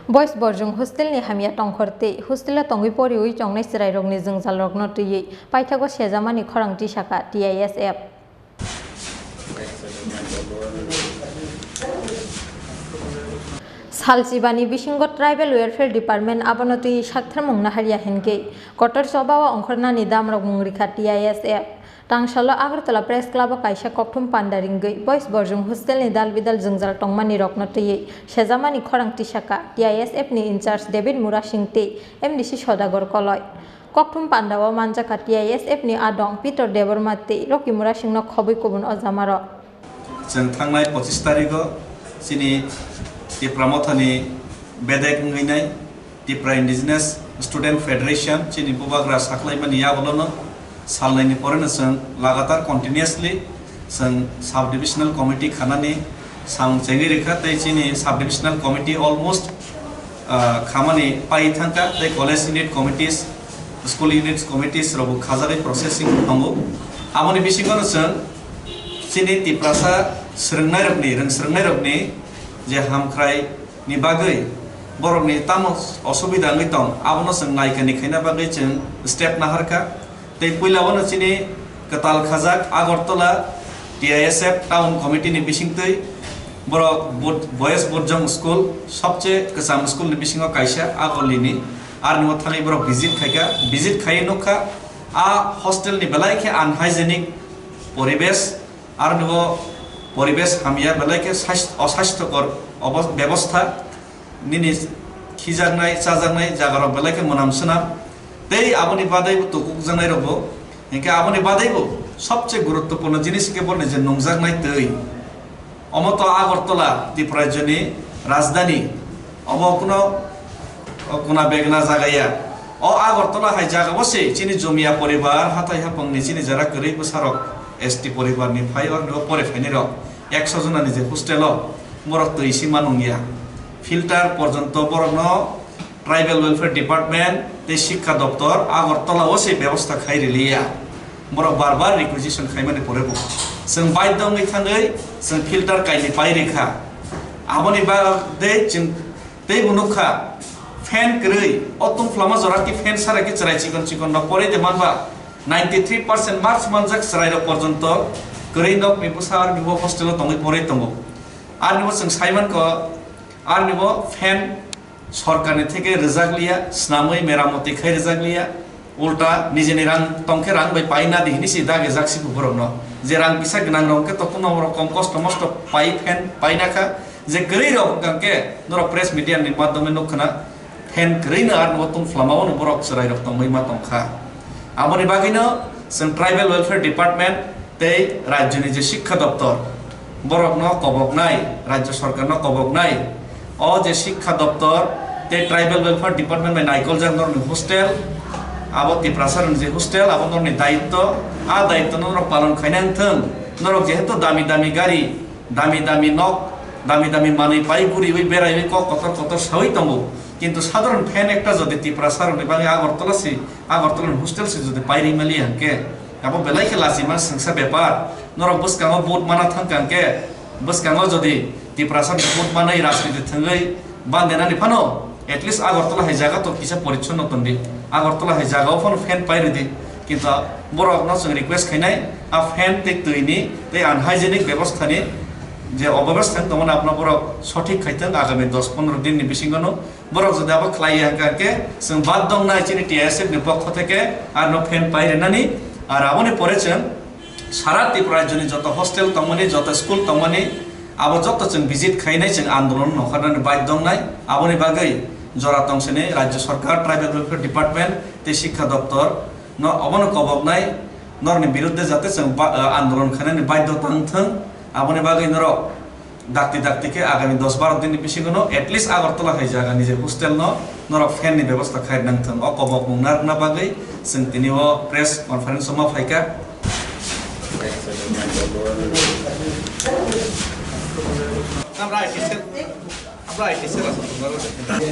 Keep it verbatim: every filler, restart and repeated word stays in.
Boys Borjwng hostel ni hamya tongkhor tei hostel o tongwi poriwi chongnai chwrairokni jwngjalrokno twiwi paithago sejamani khorang tisaka T I S F. Salchibani bisingo Tribal Welfare Department abono twiwi saktharmung naharya hinkhe kotor chobao ongkhornani damrok mung rikha T I S F. Tangsalo Agartala Press Club o kaisa kokthum panda ringwi Boys Borjwng hostel ni dal bidal jwngjal tongmani rokno twiwi sejamani khorang tisaka T I S F ni in charge David Murasing tei M D C Sodagar Koloi. Kokthum panda o manjakha T I S F ni adong Peter Debbarma tei Rocky Murasing no khobwi kubun o jama rok. Chwng thangnai pochis tarikh o chini Tipra Mothani bedek wngwi nai Tipra Indigenous Student Federation chini bubagra saklaimani yagulono salnaini poreno chwng lagatar continuously chwng sub divisional committee khanani samung chengwi rikha tei chini sub divisional committee almost, ah, khamani pai thangkha tei college unit committees, school unit committees rokbo khajagwi processing tongo. Aboni bisingono chwng chini Tiprasa swrwngnairokni, rwng swrwngnairokni je hamkhrai ni bagwi borokni tamo osubida wngwi tong, abono chwng naikani khaina bagwi chwng step naharkha. Tei puila bono chini kwtal khajak Agartala T I S F Town Committee ni bisingtwi borok Bud-, Boys Borjwng School, sobche kwcham school ni bisingo kaisa Agorli ni, aroni bo thangwi borok visit khaikha, visit khaiwi nukha a hostel ni belai khe unhygienic poribesh, aroni bo poribesh hamya belai khe sas-, osasthokor obo-, bebostha. Nini khijaknai, chajaknai jagarok belai khe mwnam swnam. Tei aboni badaibo tukukjaknairokbo. Hinkhe aboni badaibo sobse guruttopurno jinis hinkhe borni je nungjaknai twi. Omo to Agartala, Tripura rajyoni rajdhani. Omo kuno, o, kuna begna jaga ya. O Agartala hai jagao se chini jomiya poribar, hathai haphangni chini jara kwrwi bwsarok S T poribarni phai, oroni pore phainairok. Ekso jonani je hostel o borok twi sima nungya. Filter porjonto borokno Tribal Welfare Department tei Shikkha Doptor Agartala o se bebosta khai riliya. Borok bar bar requisition khaimani pore bo chwng baidhyo wngwi thangwi chwng filter kaini pai rikha. Aboni bagwi chwng teibo nukha fan kwrwi, o tungphla ma jora khe fan sara khe chwrai chikon chikon rok porwi de manba. Ninety three percent marks manjak chwrairok porjonto kwrwi nokni bwsa aroni bo hostel o tongwi porwi tongo. Aroni bo chwng sai mankha, aroni bo fan sorkarni theke rwjak liya, snamwi meramoti khai rwjak liya, ulta nijeni rang tongkhe rang bai paina di hini si dagijak si borokno. Je rang kisa gwnang rok khe tokhno borok kom kosto mosto pai fan paina kha, je kwrwi rok hwnkha khe norok press media ni madhyome nukha na. Phen kwrwino aroni bo tungphlamao no borok chwrairok tongwi ma tongkha. Aboni bagwino chwng Tribal Welfare Department tei rajyoni je Shikkha Doptor, borokno koboknai, rajya sorkarno koboknai, o je Shikkha Doptor tei Tribal Welfare Department bai naikoljak norokni hostel, abo Tiprasarokni je hostel, abo norokni daitto, a daitto no norok palon khaina wngthwng. Norok jehetu dami dami gari, dami dami nok, dami dami manwi pai guriwi beraiwi kok kotor kotor sawi tongo. Kintu sadharon fan ekta jodi Tiprasa rokni bagwi Agartala si, Agartala ni hostel si jodi pairi mali hwnkhe, abo belai khe lachima swngsa bepar. Norok bwskango vote mana thangkha hwnkhe, bwskango jodi Tiprasa ni vote manwi rajniti thwngwi bandenani phano, at least Agartala hai jaga to kisa porichonno tongdi. Agartala hai jaga o phano fan pai rwdi. Kintu borokno chwng request khainai, a fan tei twini tei unhygienic bebostha ni je obobestha tongmani abono borok sothik khaithwng agami dos pondro din ni bisingo no. Borok jodi abo khlai ya hwnkha khe chwng bad dong nai chini T I S F ni pokho theke arno fan pai rwnani. Ar aboni pore chwng sara Tripura rajyoni joto hostel tongmani, joto school tongmani, abo joto chwng visit khainai, chwng andolon nokharnani bai dong nai. Aboni bagwi jora tong sini rajya sorkar, Tribal Welfare Department tei Shikkha Doptor no obono koboknai, norokni birudde jate chwng ba-, ah, andolon khainani baidhyo tang thwng. Aboni bagwi norok dakti dakti khe agami dos baro din ni bisingo no at least Agartala hai jaga ni je hostel no norok fan ni bebostha khai nang thwng. O kobok mung narwkna bagwi chwng tini o press conference o ma phaikha. Amra I T cell, amra I T cell aswk tongmani.